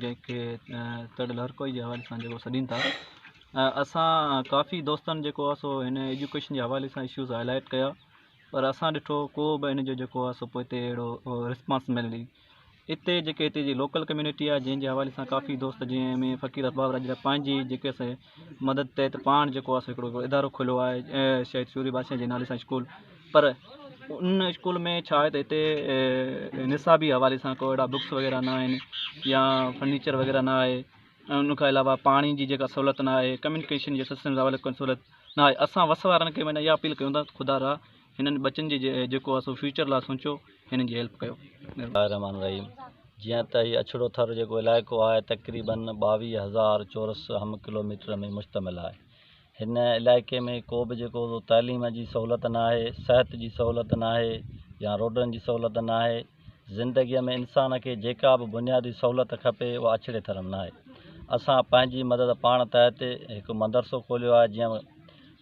جنهن کي تڙ لهرڪوئي جي حوالي سان جيڪو سڏين ٿا. اسان ڪافي دوستن جيڪو آهي سو هن ايجوڪيشن جي حوالي سان اشوز هاء لائيٽ ڪيا، پر اسان ڏٺو ڪو به ان جو جيڪو آهي سو پوئتي اهڙو رسپانس ملي. اتي جيڪي هتي جي لوڪل ڪميونٽي آهي، جنهن جي حوالي سان ڪافي دوست جنهن ۾ فقير ارباب راڄڙا پنهنجي جيڪي سي مدد تحت پاڻ جيڪو آهي سو هڪڙو ادارو کوليو آهي شهيد سوري بادشاهه جي نالي سان اسڪول. پر ان اسڪول ۾ ڇا آهي ته هتي نصابي حوالي سان ڪو اهڙا بڪس وغيره نه آهن يا فرنيچر وغيره نه آهي، ۽ ان کان علاوه پاڻي جي جيڪا سهولت نه آهي، ڪميونيڪيشن جي سسٽم جي حوالي سان سهولت نه آهي. اسان وس وارن کي معنيٰ اها اپيل ڪيون ٿا خدا را هنن ٻچن جي جيڪو آهي سو فيوچر لاء سوچيو، هنن جي هيلپ ڪيو. بسم الله الرحمٰن الرحيم. جيئن ته هي اڇڙو ٿر جيڪو علائقو آهي تقريبن 22,000 چورس هم ڪلوميٽر ۾ مشتمل آهي. هن علائقي ۾ ڪو به جيڪو تعليم جي سهولت نه آهي، صحت جي سهولت نه آهي يا روڊن جي سهولت نه آهي. زندگيء ۾ انسان کي جيڪا به بنيادي سهولت کپي اها اڇڙي ٿر ۾ نه آهي. اسان پنهنجي مدد پاڻ تحت هڪ مدرسو کوليو آهي، جيئن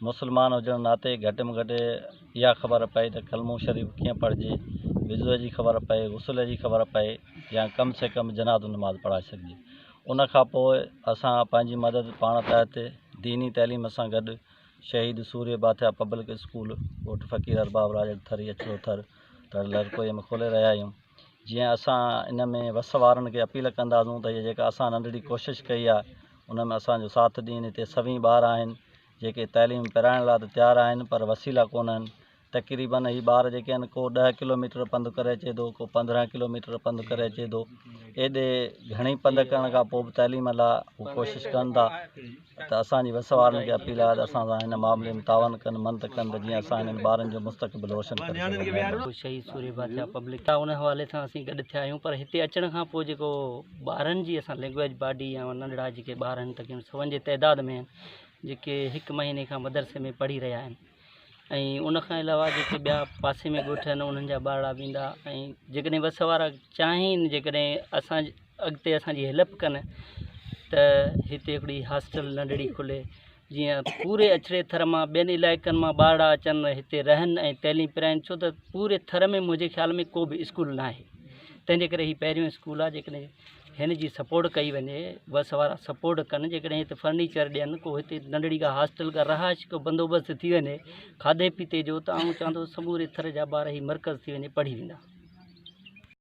مسلمان هجڻ ناتي گهٽ ۾ گهٽ اها خبر پئي ته ڪلمو شريف ڪيئن پڙهجي، وضوء جي خبر پئي، غسل جي خبر پئي يا ڪم سي ڪم جنازو نماز پڙهائي سگهجي. ان کان پوء اسان پنهنجي مدد پاڻ تحت ديني تعليم سان گڏ شهيد سورهيه بادشاهه پبلڪ اسڪول ڳوٺ فقير ارباب راڄڙ ٿري اڇڙو ٿر تڙ لڙڪوئي ۾ کولي رهيا آهيون. جيئن اسان ان ۾ وس وارن کي اپيل ڪنداسون ته هيء جيڪا اسان ننڍڙي ڪوشش ڪئي آهي ان ۾ اسان جو ساٿ ڏين. هتي سوين ٻار آهن جيڪي تعليم پرائڻ لاء ته تيار آهن پر وسيلا ڪونه آهن. تقريبن هي ٻار جيڪي آهن ڪو 10 ڪلو ميٽر پنڌ ڪري اچي ٿو، ڪو 15 ڪلو ميٽر پنڌ ڪري اچي ٿو. ايڏي گهڻي پنڌ ڪرڻ کان پوء به تعليم لاء هو ڪوشش ڪن ٿا ته اسان جي وس وارن کي اپيل آهي ته اسان سان هن معاملي ۾ تعاون ڪن، منت ڪن ته جيئن اسان هنن ٻارن جو مستقبل روشن ڪري سگهون. مهرباني. شهيد سورهيه بادشاهه پبلڪ ان حوالي سان اسين گڏ ٿيا آهيون، پر هتي اچڻ کان پوء جيڪو ٻارن جي اسان لينگويج باڊي يا ننڍڙا جيڪي ٻار آهن تقريبن سون جي تعداد ۾ آهن جيڪي هڪ مهيني کان مدرسي ۾ پڙهي رهيا آهن، ۽ ان کان علاوه جيڪي ٻيا پاسي ۾ ڳوٺ آهن انهن جا ٻارڙا به ايندا، ۽ جيڪڏهن وس وارا چاهين جيڪڏهن اسان اڳتي اسانجي هيلپ ڪن ته هتي هڪڙي هاسٽل ننڍڙي کلي جيئن پوري اڇڙي ٿر مان ٻين علائقن مان ٻارڙا اچن هتي رهن ۽ تعليم پرائين، ڇو ته پوري ٿر ۾ منهنجي خيال ۾ ڪو به اسڪول نه آهي، تنهن جي ڪري هي پهريون اسڪول آهي. جيڪڏهن هن جي سپورٽ ڪئي وڃي، وس وارا سپورٽ ڪن، جيڪڏهن هتي فرنيچر ڏين، ڪو هتي ننڍڙي ڪا هاسٽل ڪا رهائش ڪو بندوبست ٿي وڃي کاڌي پيتي جو، ته آئون چوان ٿو سموري ٿر جا ٻار هي مرڪز ٿي وڃي پڙهي ويندا.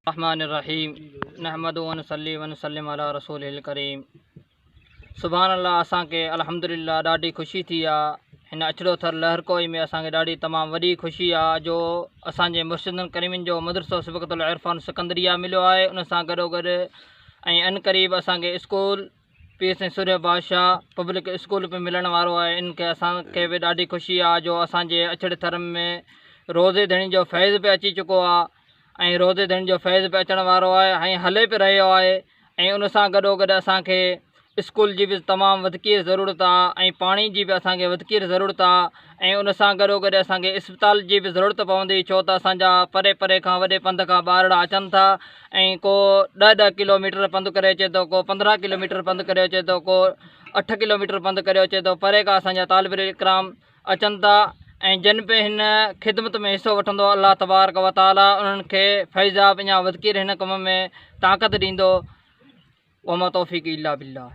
الرحمن الرحيم نحمده ونصلي ونسلم علي رسوله الڪريم. سبحان الله، اسان کي الحمدلله ڏاڍي خوشي ٿي آ هن اڇڙو ٿر لهرڪوئي ۾. اسان کي ڏاڍي تمام وڏي خوشي آ جو اسان جي مرشدن ڪريمن جو مدرسو سبغت العرفان سڪندريه مليو آهي، ان سان گڏو گڏ ۽ ان قريب اسان کي اسڪول پير سائين سورهيه بادشاهه پبلڪ اسڪول به ملڻ وارو آهي. ان کي اسان کي به ڏاڍي خوشي آ جو اسان جي اڇڙي ٿر ۾ روضي ڌڻي جو فيض به اچي چڪو آ ۽ روضي ڌڻي جو فيض به اچڻ وارو آهي ۽ هلي به رهيو آهي، ۽ ان سان گڏو گڏ اسان کي اسڪول جي به تمام وڌڪير ضرورت آ ۽ پاڻي جي به اسان کي وڌڪير ضرورت آ، ۽ ان سان گڏو گڏ اسان کي اسپتال جي به ضرورت پوندي، ڇو ته اسان جا پري پري کان وڏي پنڌ کان ٻارڙا اچن ٿا ۽ ڪو 10 10 ڪلو ميٽر پنڌ ڪري اچي ٿو، ڪو 15 ڪلو ميٽر پنڌ ڪري اچي ٿو، ڪو 8 ڪلو ميٽر پنڌ ڪري اچي ٿو. پري کان اسان جا طالب اڪرام اچن ٿا، ۽ جن به هن خدمت ۾ حصو وٺندو الله تبارڪ و تعالي انهن کي فيضياب اڃا وڌڪير هن ڪم ۾ طاقت ڏيندو. وما توفيقي الا بالله.